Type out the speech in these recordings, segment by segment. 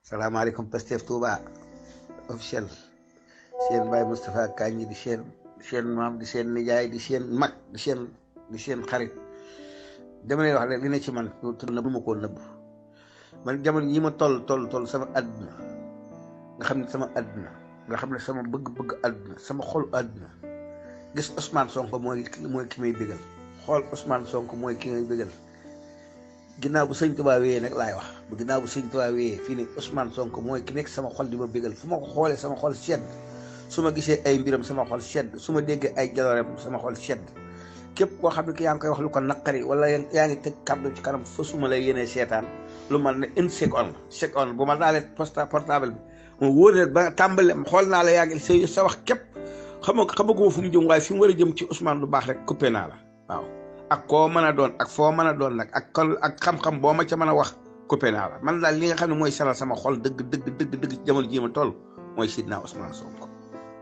salaamaaleykum Pastef Touba officiel seen Baye Moustapha Kandji di seen maam di seen nijaay di seen mag di seen xarit dama lay wax rek li ne ci man tudd na bu ma koo nëbb man jamono yi ma toll sama àdduna nga xam ne sama àdduna nga xam ne sama bëgg-bëgg àdduna sama xol àdduna gis Ousmane Sonko mooy ki may bégal xool Ousmane Sonko mooy ki may bégal ginnaaw bu sëñ Tuubaa wéyee nag laay wax bu ginnaaw bu sëñ Tuubaa wéyee fii ne Ousmane Sonko mooy ki nekk sama xol di ma bégal fu ma ko xoolee sama xol sedd su ma gisee ay mbiram sama xol sedd su ma déggee ay jaloorem sama xol sedd képp koo xam ne ki yaa ngi koy wax lu ko naqari wala yaa ngi teg kàddu ci kanam fa suma lay yéenee seetaan lu man ne une seconde bu ma daalee portable bi mu wóoree ba tàmbale xool naa la yaa ngi sa wax képp xamaguma fu mu jëm waaye fi mu war a jëm ci Ousmane lu baax rek coupé naa la waaw ak koo mën a doon ak foo mën a doon nag ak xam-xam boo ma ca mën a wax coupé naa la man daal li nga xam ne mooy salal sama xol dëgg jamono jii ma toll mooy Sidna Ousmane Sonko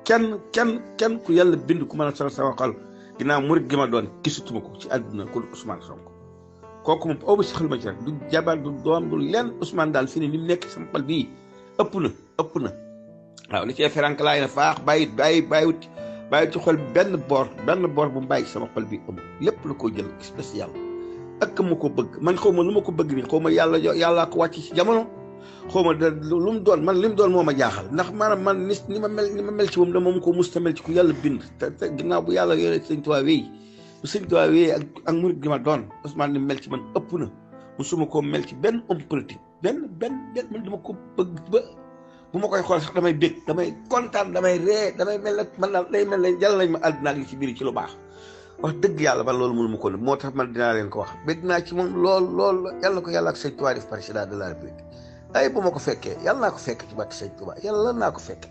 kenn ku yàlla bind ku mën a salal sama xol ginnaaw murit gi ma doon gisutuma ko ci àdduna ku Ousmane Sonko kooku moom obu si xel ma ci rek du jabar du doom du lenn Ousmane daal fi ne ni mu nekk sama xol bii ëpp na waaw li cee ferank laay na faax bàyyiwut ci xol benn boor bu mu bàyyi sama xol bi amul lépp lu ko jël spécial ak ma ko bëgg man xaw ma lu ma ko bëgg nii xaw ma yàllaa ko wàcc ci jamono xaw ma lu mu doon man li mu doon moo ma jaaxal ndax maanaam man ni ma mel ci moom da moom ko musta mel ci ku yàlla bind te ginnaaw bu yàlla yore sëñ Tuubaa wéy bu sëñ Tuubaa wéy ak murit gi ma doon Ousmane ni mel ci man ëpp na musuma koo mel ci benn homme politique benn man dama ko bëgg ba bu ma koy xool sax damay bég damay kontaan damay ree damay mel nag man daal day mel ne jàll nañ ma àdduna ak li ci biir ci lu baax wax dëgg yàlla man loolu mënu ma ko moo tax man dinaa leen ko wax bég naa ci moom lool yàlla ko yàlla ak sëñ Tuubaa def président de la République ay bu ma ko fekkee yàlla naa ko fekke ci bàtt sëñ Tuubaa yàlla naa ko fekke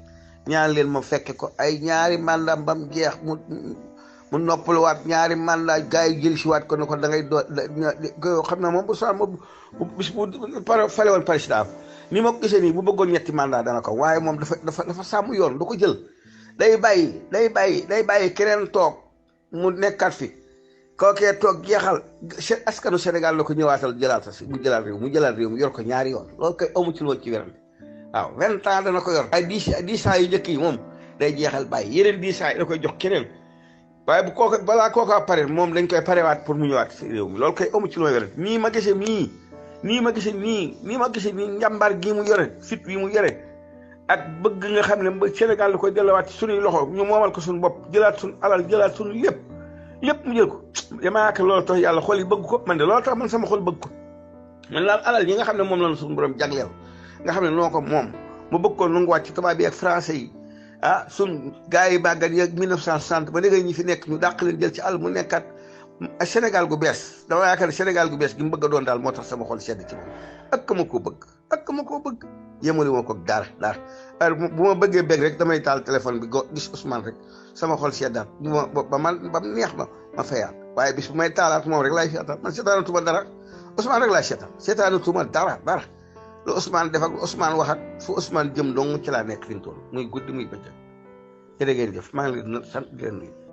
ñaan leen ma fekke ko ay ñaari mandat bam jeex mu noppaluwaat ñaari mandat gars yi jël si waat ko ne ko da ngay doo xam ne moom bu soxla moom bis bu fale woon président ni ma ko gisee nii bu bëggoon ñetti mandat dana ko waaye moom dafa sàmm yoon du ko jël day bàyyi keneen toog mu nekkaat fi kookee toog jeexal askanu Sénégal la ko ñëwaatal jëlaat réew mu yor ko ñaari yoon loolu koy amu ci loolu ci wéram waaw 20 ans dana ko yor ay 10 ans yu njëkk yi moom day jeexal bàyyi yeneen 10 ans yi da koy jox keneen waaye bu kooka balaa kookaa pare moom dañ koy parewaat pour mu ñëwaat si réew mi loolu koy amu ci loolu wéram nii ma gisee nii njàmbaar gi mu yore fit wi mu yore ak bëgg nga xam ne Sénégal la koy delluwaat ci suñuy loxo ñu moomal ko suñu bopp jëlaat suñu alal jëlaat suñu lépp mu jël ko damaa yaakaar loolu tax yàlla xol yi bëgg ko man de loolu tax man sama xol bëgg ko man daal alal yi nga xam ne moom la suñu borom jagleel nga xam ne noo ko moom mu bëgg ko nanguwaat ci tubaab yi ak français yi suñ gars yi bàggat yi ak 1960 ba léegi ñi fi nekk ñu dàq leen jël ci àll mu nekkat Sénégal gu bees dama yaakaar ne Sénégal gu bees gi mu bëgg a doon daal moo tax sama xol sedd ci moom ak ma koo bëgg yemali ma ko dara bu ma bëggee bëgg rek damay taal téléphone bi gis Ousmane rek sama xol seddaat ba mu neex ma fayaat waaye bis bu may taalaat moom rek laay seetaan man seetaanatuma dara Ousmane rek laay seetaanatuma dara lu Ousmane def ak lu Ousmane wax ak fu Ousmane jëm dong ci laa nekk fi mu toll muy guddi muy bëccëg jërë ngeen jëf maa ngi leen di sant di leen nuyu